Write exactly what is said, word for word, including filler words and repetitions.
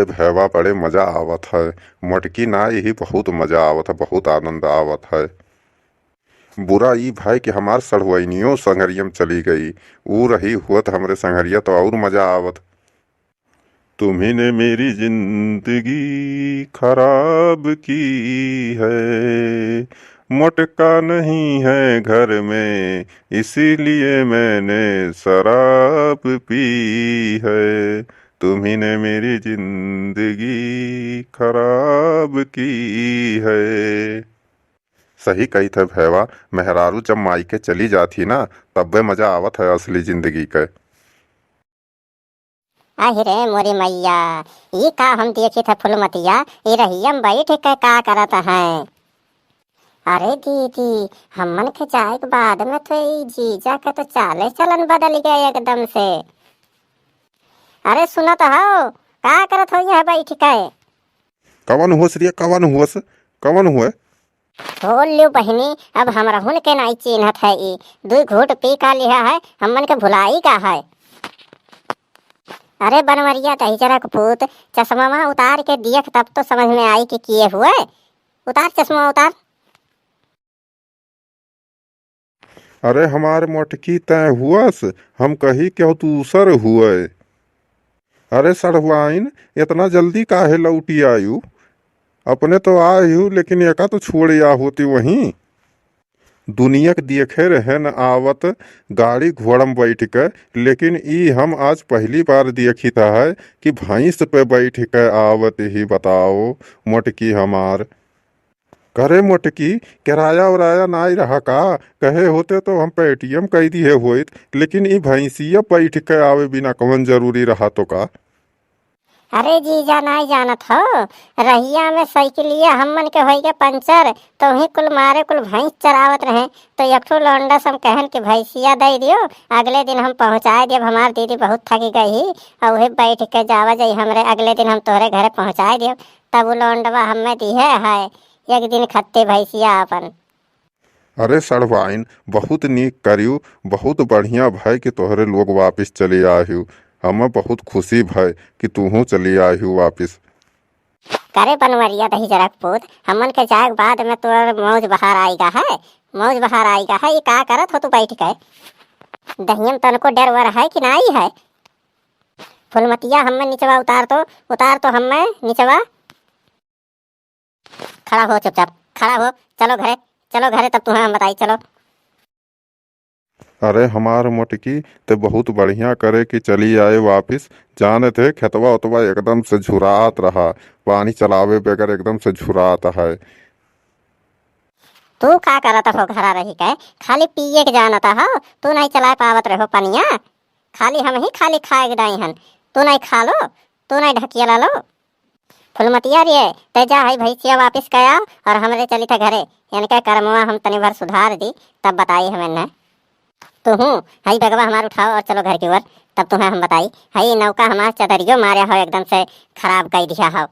भैवा बड़े मजा आवत है। मोटकी ना, यही बहुत मजा आवत है, बहुत आनंद आवत है। बुरा ई भय कि हमार सढ़ुआइनियो संगरियम चली गई, ऊ रही हुअत हमरे संगरिया तो और मजा आवत। तुम्ही ने मेरी जिंदगी खराब की है, मोटका नहीं है घर में, इसीलिए मैंने शराब पी है। तुम्ही ने मेरी जिंदगी खराब की है। सही कहित है भैवा, मेहरारू जब मायके चली जात ही ना, तब्बे मजा आवत है असली जिंदगी के। आहि रे मोरी मैया, ई का हम देखित है फुलमतिया, ई रहिया में बैठ के का करत है? अरे दीदी, हमन के जाए के बाद में तो ई जीजा के तो चाले चलन बदल गए एकदम से। अरे सुनत हो, का करत हो यहाँ बैठ के? कवन हुअस रे, कवन हुअस, कवन हुए? छोड़ ल्यो बहिनी, अब हमरहुन के नाई चीन्हत है ई। दुई घूँट पी का लिहा है, हमन के भुलाई का है। अरे बनवरिया दहिजरा के पूत, चश्मा उतार के दियख, तब तो समझ में आई कि किए हुए। उतार चश्मा, उतार। अरे हमार मोटकी तैं हुअस, हम कही केहू दूसर हुए। अरे सढ़ुआइन, इतना जल्दी काहे लौटी आयु? अपने तो आयु, लेकिन एका तो छोड़ आ होती वहीं। दुनिया के देखे रहे न आवत गाड़ी घोड़ा में बैठ के, लेकिन ई हम आज पहली बार देखित है कि भैंस पे बैठ के आवत ही। बताओ मोटकी हमार। करे मोटकी, किराया उराया नाई रहा का? कहे होते तो हम Paytm कई दिहे होइत, लेकिन ई भैंसिया बैठ के आवे बिना कवन जरूरी रहा तो का? अरे जीजा, नाई जानत हो, रहिया में साइकिलिया हमन के होई गए पंचर, तो वहीं कुल मारे कुल भैंस चरावत रहे, तो एक ठो लौंडा से हम कहन कि भैंसिया दे दियो, अगले दिन हम पहुँचाए देब, हमार दीदी बहुत थकी गई ही, और वही बैठ के जावा जाई हमरे, अगले दिन हम तोहरे घरे पहुँचाए देब। तब वो लौंडवा हमें दिहे है एक दिन खत्ते भैंसिया अपन। अरे सढ़वाइन, बहुत नीक करियो, बहुत बढ़िया भय कि तोहरे लोग वापिस चली आहियो। हमें बहुत खुशी भय कि तूहू चली आहियो वापिस। करे बनवरिया दहिजरा के पूत, हमन के जाए के बाद में तोर मौज बहार आइगा है, मौज बहार आइगा है। ये का करत हो तू बैठ के? दहिया में तनको डर वर है कि नाई है? फुलमतिया, हमें निचवा उतार तो, उतार तो हमें निचवा। खड़ा हो चुपचाप, खड़ा हो, चलो घरे, चलो घरे, तब तुम्हें हम बताई, चलो। अरे हमार मोटकी, ते बहुत बढ़िया करे कि चली आए वापिस। जाने थे खेतवा उतवा एकदम से झुरात रहा, पानी चलावे बगैर एकदम से झुरात है। तू का करत हो घरा रही के? खाली पिए के जानत हो, तू नहीं चलाए पावत रहो पनिया, खाली हम ही खाली खाए के दाई हन, तू नहीं खा लो, तू नहीं ढकिया ला लो। फुलमतिया रे, ते जा हई भैंसिया वापिस कया और हमरे चली था घरे, इनके कर्मवा हम तनी भर सुधार दी, तब बताई हमें न। तू हूँ, हई बैगवा हमार उठाओ और चलो घर की ओर, तब तुम्हें हम बताई। हई नौका हमार चदरियो मारे हो एकदम से खराब कई दिया हो।